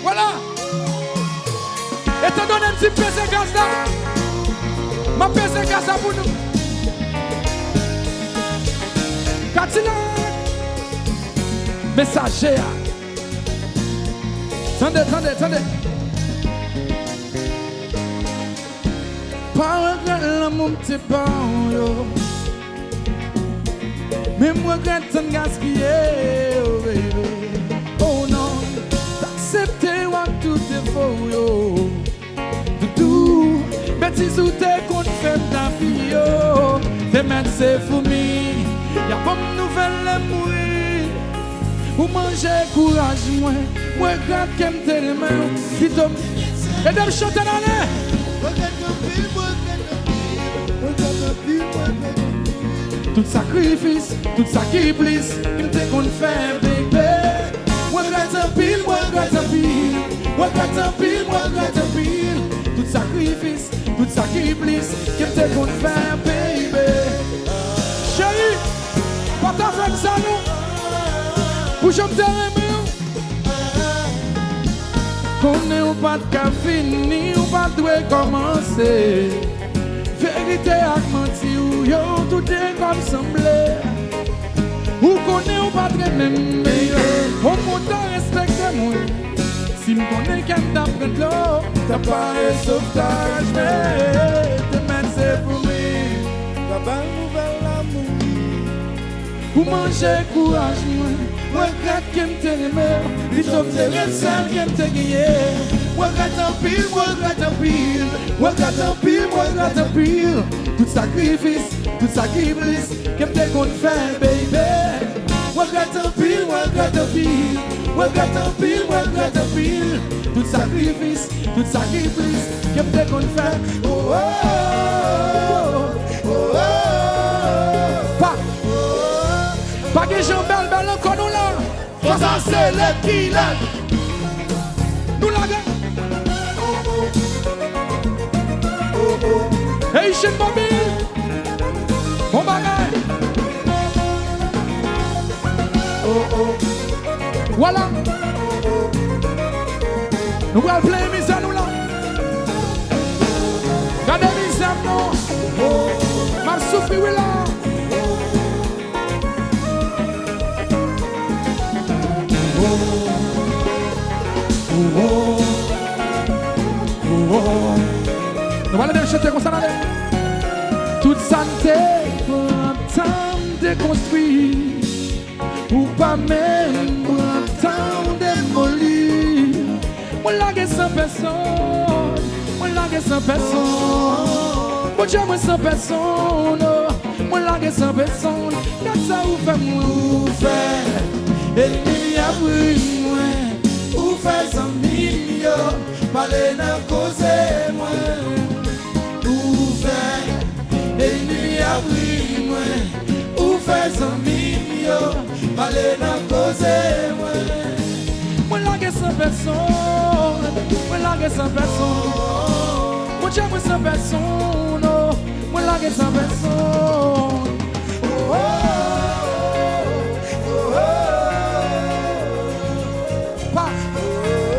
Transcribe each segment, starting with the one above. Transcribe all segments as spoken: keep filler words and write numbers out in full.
Vwala! Etandone m di m peze gaz la, m ap peze gaz la pou nou. Kadilak! Mesaje a. Tande, tande, tande. Pa regrèt lanmou m te ba w yo. Men m regrèt tan n gaspiye, oh baby. Oh non, t aksepte w ak tout defo w yo. Doudou, betiz ou te konn fè m ta pi yo. Te mèt se foumi, y ap ban m nouvèl lè m mouri. Ou manje kouraj mwen, m regrèt ke m te renmen w. Pito m, ede m chante nan lè. Regrèt anpil, regrèt anpil, regrèt anpil, regrèt anpil. Tout sakrifis, tout sa ki plis, ke m te konn fè, baby. Mwen regrèt anpil, mwen regrèt anpil, mwen regrèt anpil, mwen regrèt anpil. Tout sakrifis, tout sa ki plis, ke m te konn fè, baby. Cheri, pa ta fè m sa non. Pou jan m te renmen w. Konnen w pa t ka fini, w pa t dwe kòmanse. Verite ak manti w yo, tout de kòm sanble. Ou konnen w pa t renmen m, baby. Ou kontan respekte mwen. Si m konnen kè m t ap pran dlo, m t ap pare sovtaj, men te mèt se foumi. Kabal nouvèl la mouri. Ou manje kouraj mwen. Mwen regrèt ke m te renmen w, pito m te ret sèl ke m te genyen. Mwen regrèt anpil, mwen regrèt anpil, mwen regrèt anpil, mwen regrèt anpil. Tout sakrifis, tout sa ki plis, ke m te konn fè, baby. Mwen regrèt anpil, mwen regrèt anpil, mwen regrèt anpil, mwen regrèt anpil. Tout sakrifis, tout sa ki plis, ke m te konn fè. Oh, oh, oh, oh, oh. Pa, pa gen jan bèl, bèl ankò nou la. Fò sa se lèt ki lèt. Nou lage. Haitian Mobile. Bon bagay. Vwala. Nou pral plenyen mizè nou la. Gade mizè m non. M ap soufri wi la. Nou pral ede l chante konsa, tande. Tout sa n te pran tan n te konstwi, ou pa menm pran tan w demoli. Mwen lage san pèsonn, mwen lage san pèsonn. Bondye mwen san pèsonn, oh. Mwen lage san pèsonn. Gad sa ou fè mwen. Ou fè ènmi m y ap ri mwen. Ou fè zanmi m yo pale nan koze mwen. Ou fè ènmi m y ap ri mwen. Ou fè zanmi m yo pale nan koze mwen. Mwen lage san pèsonn, mwen lage san pèsonn. Bondye mwen san pèsonn, oh. Mwen lage san pèsonn. Oh, oh, oh, oh. Pa,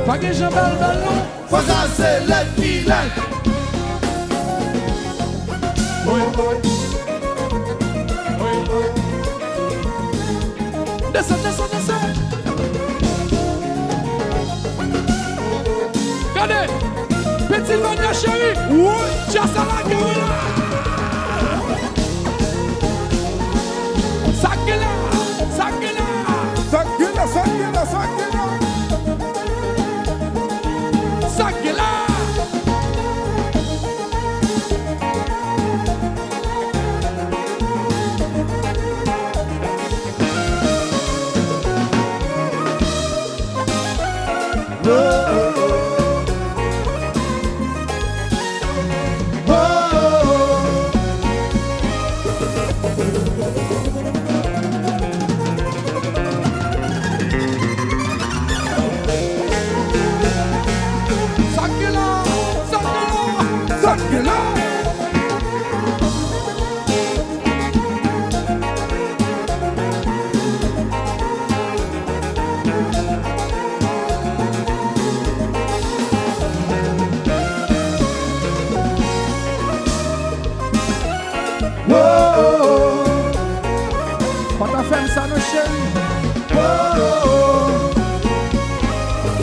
pa gen jan bèl, bèl non. Fò sa se lèt ki lèt. Desann, desann, desann. Gade. Pennsylvania cheri. Woy, djaz sa lage wi la. Sa k gen la, sa k gen la. Sa k gen la, sa k gen la, sa k gen la. Sa k gen la. Sa k gen la, sa k gen la, sa k gen la.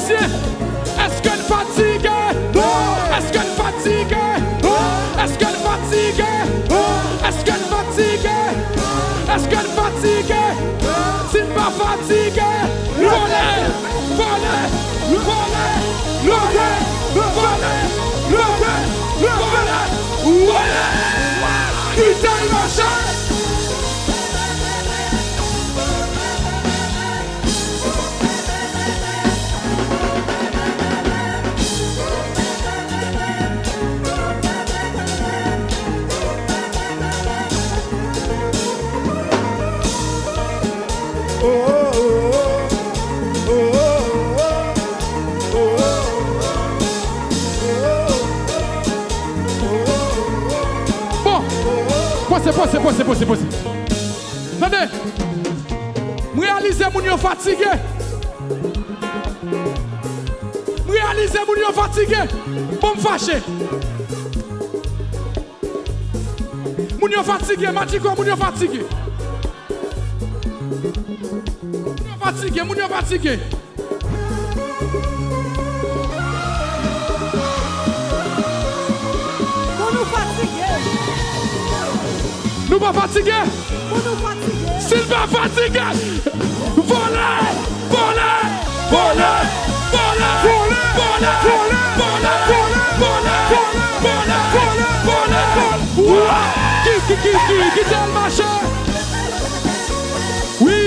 Èske n fatige? Non! Èske n fatige? Non! Èske n fatige? Non! Èske n fatige? Èske n fatige? Si n pa fatige, vole, vole, vole, vole, vole, vole, vole, vole. Kitel mache! Bon, poze, poze, poze, poze, poze. Tande, m reyalize moun yo fatige. M reyalize moun yo fatige. Bon, m fache. Moun yo fatige, Madjiko, moun yo fatige. Moun yo fatige, moun yo fatige. Moun nou fatige. Nou pa fatige. Moun nou fatige. Si n pa fatige, vole, vole, vole, vole, vole, vole, vole, vole, vole, vole, vole. Wa! Ki, ki, ki, ki, kitel mache. Wi.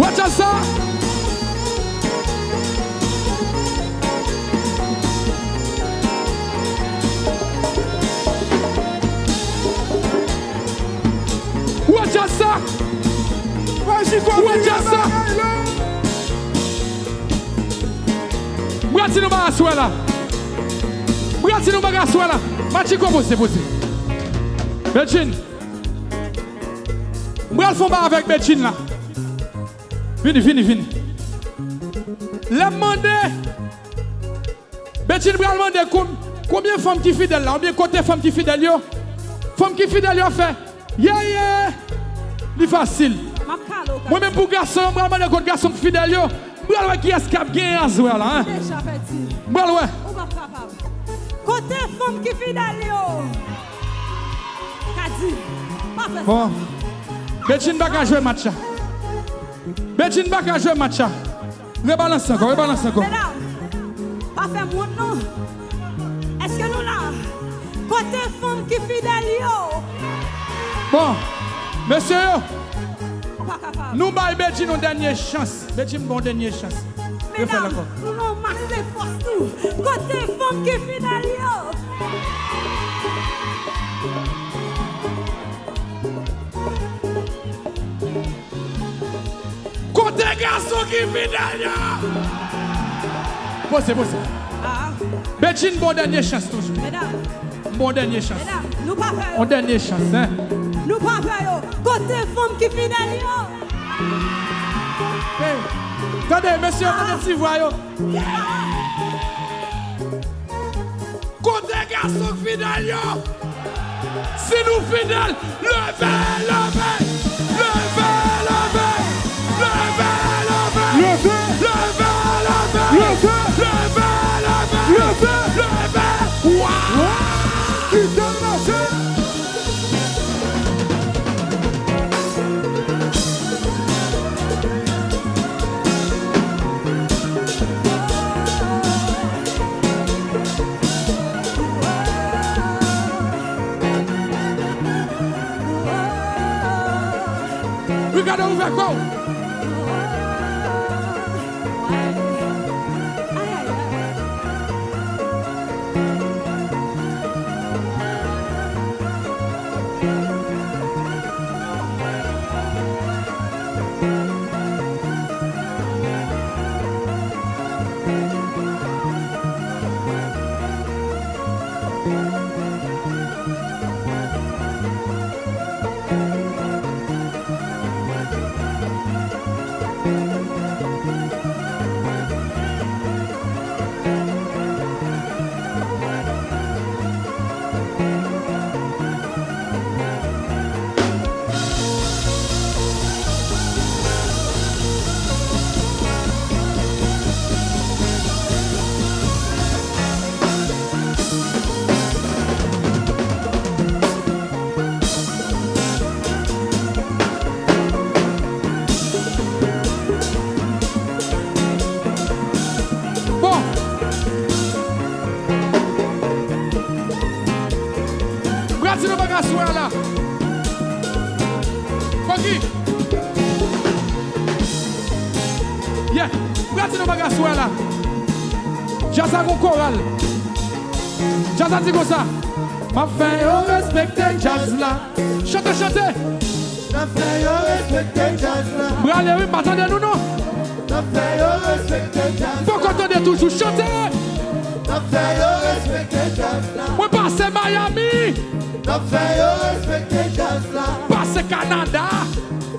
Ou wè djaz sa? Ou wè djaz sa? Ou wè djaz sa? M pral di nou bagay aswè la. M pral di nou bagay aswè la. Madjiko, poze, poze. Bedjine. M pral fè yon bagay avèk Bedjine la. Vini, vini, vini. Lè m mande, Bedjine pral mande kon-, konbyen fanm ki fidèl la, oubyen kote fanm ki fidèl yo? Fanm ki fidèl yo fè, ye, ye. Li fasil. M ap kale w, Mwen menm pou gason yo, m pral mande kot gason ki fidèl yo. M pral wè kiyès k ap genyen aswè la, hein. Deja pèdi. M pral wè. Ou p ap kapab. Kote fanm ki fidèl yo? Kadi, pa fè sa. Bon. Bedjine pa ka jwe match la. Bedjine pa ka jwe match la. Rebalanse ankò, rebalanse ankò. Medam, pa fè m wont non. Èske nou la? Kote fanm ki fidèl yo? Bon, mesye yo, ou pa kapab. Nou bay Bedjine yon dènye chans. Bedjine, bon, dènye chans. Refè l ankò. Medam, nou nan yon match de fòs nou. Kote fanm ki fidèl yo? Kote gason ki fidèl yo? Poze, poze. Ah. Bedjine, bon dènye chans toujou. Medam. Bon dènye chans. Medam, nou pa pè yo. On dènye chans, hein. Nou pa pè yo. Kote fanm ki fidèl yo? Hey, tande, mesye, tande ti vwa yo. Kote gason k fidèl yo? Si nou fidèl, leve, leve, leve, leve, leve, leve, leve, leve, leve, leve, leve, leve, leve, leve. Wa! Kite l mache. Wi, gade ouvè kò, Aswè a la. Funky. Yeah. M pral di nou bagay aswè a la. Djaz la gon koral. Djaz la di konsa. M ap fè yo respekte djaz la. Chante, chante. M ap fè yo respekte djaz la. M prale wi, m pa tande nou non. M ap fè yo respekte djaz la. Fòk w tande toujou chante. M ap fè yo respekte djaz la. Mwen pase Miami. M ap fè yo respekte djaz la. Pase Kanada.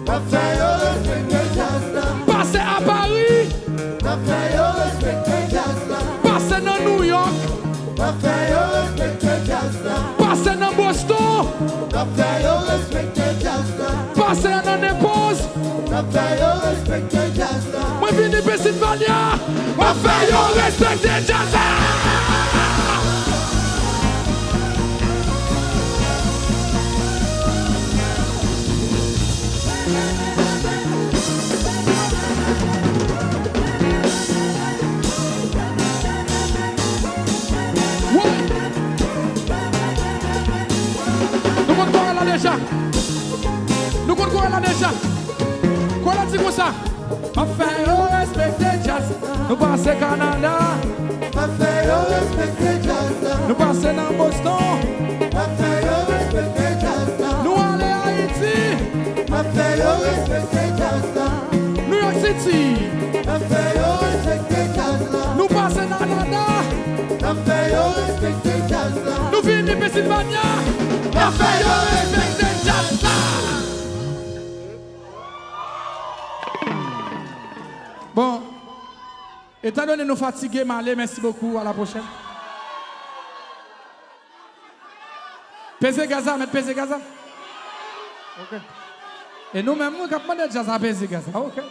M ap fè yo respekte djaz la. Pase a Paris. M ap fè yo respekte djaz la. Pase nan New York. M ap fè yo respekte djaz la. Pase nan Boston. M ap fè yo respekte djaz la. Pase nan Naples. M ap fè yo respekte djaz la. Mwen vini Pennsylvania. M ap fè yo respekte djaz la. Wouy! Nou konn koral la deja. Nou konn koral la deja. Koral la di konsa. M ap fè yo respekte djaz. Nou pase Kanada. M ap fè yo respekte djaz la. Nou pase nan Boston. M ap fè yo respekte djaz la. Nou ale Ayiti. M ap fè yo respekte djaz la. New York City. M ap fè yo respekte djaz la. Nou pase nan Kanada. M ap fè yo respekte djaz la. Nou vini Pennsylvania. M ap fè yo respekte djaz la. Bon, etandone nou fatige, m ale, mèsi bokou, a la pwochèn. Peze gaz la, mèt peze gaz la. Ok. E nou menm, wi, k ap mande djaz la peze gaz la, ok.